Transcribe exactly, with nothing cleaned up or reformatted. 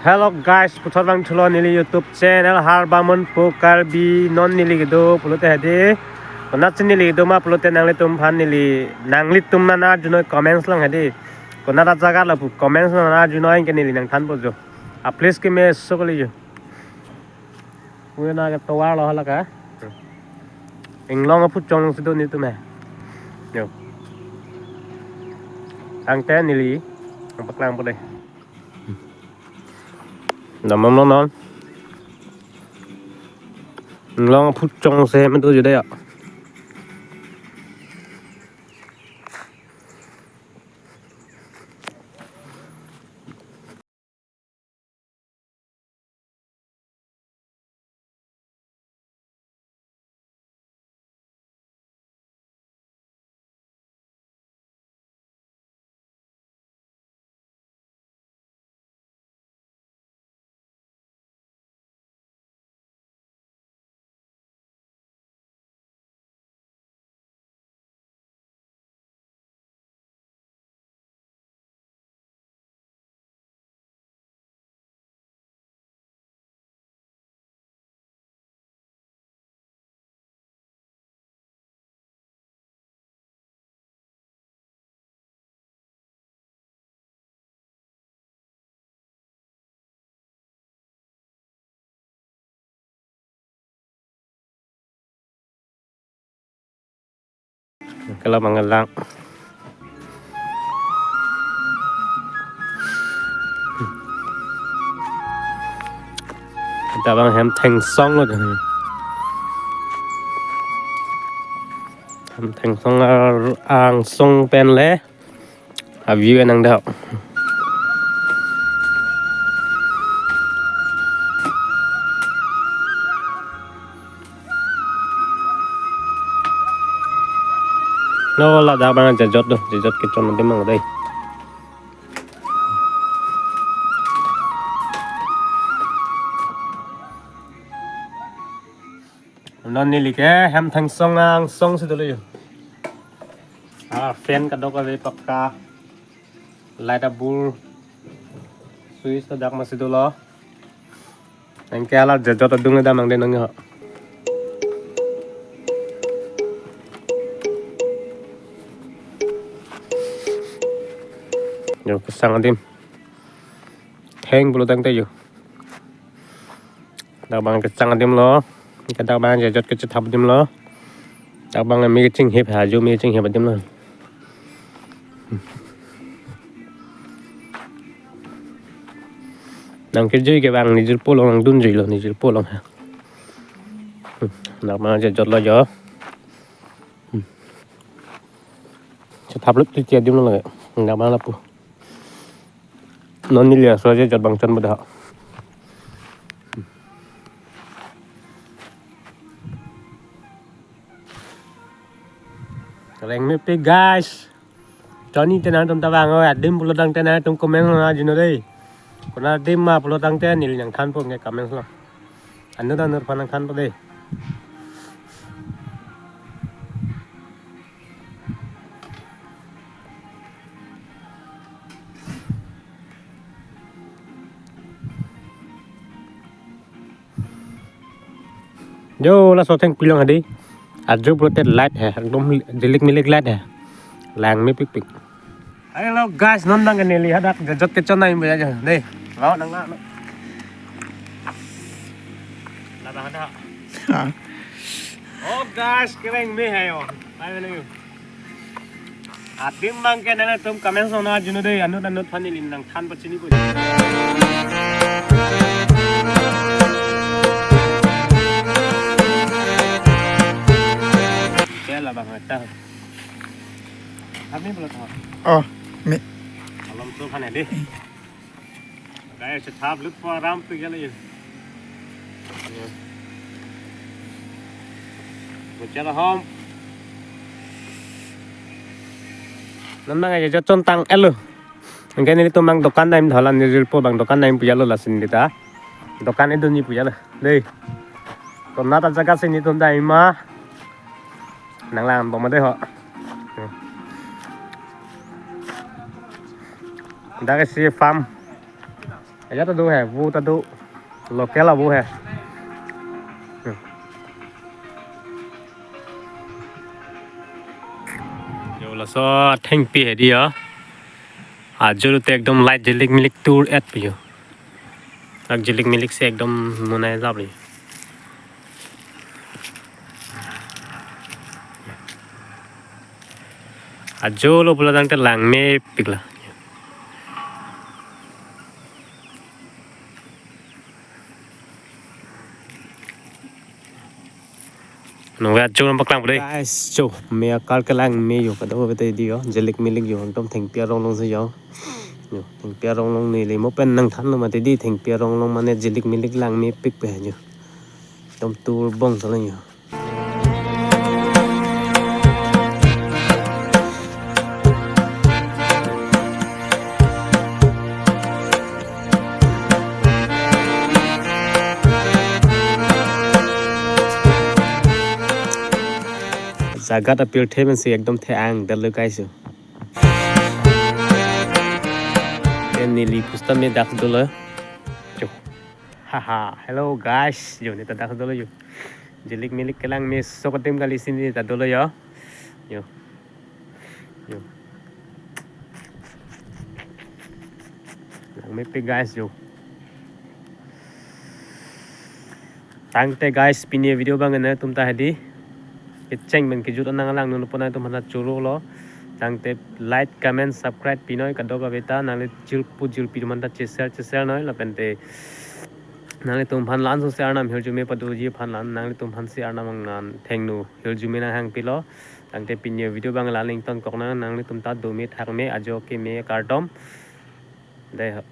Hello guys, puthot vangthulo neli YouTube channel Harbamon Pu Karbi. Non neli kedo pulote hedi, konatsi neli kedo ma pulote nanglitum aphan neli, nanglitum nang arjunoi comments along hedi. Konat ajaga lo pu comments along nang arjunoi, anke neli nangthanpo jo. A place kemeso kali jo. Ui, na ke tovar lo hala ka. Inglong aphu chongsi do nelitum he. Jo. Tangte neli nangpaklangpo dei. Damnon non. Inglong aphu chongsi me do jo dei ya. Kalau mengelang. Kita bang hem thengsong lo. Hem thengsong ar-, angsong pen le. A view nangdok. Lo ladak bang jejot do, jejot kechon adim mang dei. Non neli ke hem thengsong angsongsi dolo jo. Ah, fan kadokave pakka. Light abur. Switch ladak masi dolo. Anke hala jejot adung le damnang dei nang ho. Jo, kesang adim. Theng pulo tangte jo. Dak bang kesang adim lo. Ke dak bang jejot kechethap adim lo. Dak bang me kachinghip ha, jo me kachinghip adim lo. Nangkejui ke bang ne jirpo along nangdunjui lo, ne jirpo along ha. Dak bang jejot lo jo. Chethap lut ti adim lo lage. Dak bang lapu. Non neli aso jejot bang chonpo dei. Rengmepik guys. Chonji te nangtum ta vang oi, adim pulo tangte nangtum comment lo na arjunon dei. Konat adim ma pulo tangte neli nangthanpo nge comment lo. Anut anut aphan nangthanpo dei. Jo, laso thengpi along hedi. Ajo pulote light he, ekdom jilik milik light he. Langmepikpik. Hello guys, non bang ke neli hadak jejot kechon adim pu jo. Dei, lo nang lo. Labang ada. Ha. Oh guys, kereng me hai yo. Ayo nang yo. Adim bang ke nangtum comment lo na arjunon dei, anut anut aphan neli nangthan pachini ko. Kela bang ta. Kami belum tahu. Oh, me. Alam tu kan dei. Guys, chethap lutpo aram tu kali. Bocor hom. Non bang jejot chon tang-et lo. Anke nelitum bang dokan dam tha, la ne jirpo bang dokan dam pu jo lo lasi neli ta. Dokan edunji pu jo lo. Dei. Konat ajaga si nelitum dam ma. Nanglangbom dei ho. Dak si farm. Ajat ta do he, vo ta do. Local avo he. Jo, laso athengpi hedi ya. Ajo te ekdom light jilik milik tur et pu jo. Lak jilik milik si ekdom monai jap ri. Ajo lo pulo tangte langmepik la. Nungve ajo nang paklang pu dei. Guys, jo, me akar kelangme jo, kadokave hedi jo, jilik milik jo, ekdom thengpi arong along si jo. Jo, thengpi arong along neli mo pen nangthanlo mati dei, thengpi arong along mane jilik milik langmepik pu jo. Ekdom tur bong sala jo. Jaga ta pirthe pensi ekdom the-ang detlo guys jo. Pen neli pusitame dak dolo. Jo. Haha, hello guys. Jo, neta dak dolo jo. Jilik milik kelangme sok adim kali si neta dolo jo. Jo. Jo. Langmepik guys jo. Tangte guys, pini video abang nanglitum ta hedi. Kecheng pen kejut anang alang nunpon nanglitum aphan choro lo. Tangte like, comment, subscribe pinoi, kadokave ta nangli jirpo jirpi atum aphan ta share share noi lapente nanglitum aphan la-an sose Arnam hirjume padoji aphan la-an nanglitum aphansi Arnam angan thengno hirjume nanghangpilo. Tangte pini video abang la-an ingtonkok nang, nanglitum ta dome thakme ajo keme kardom. Dei ho.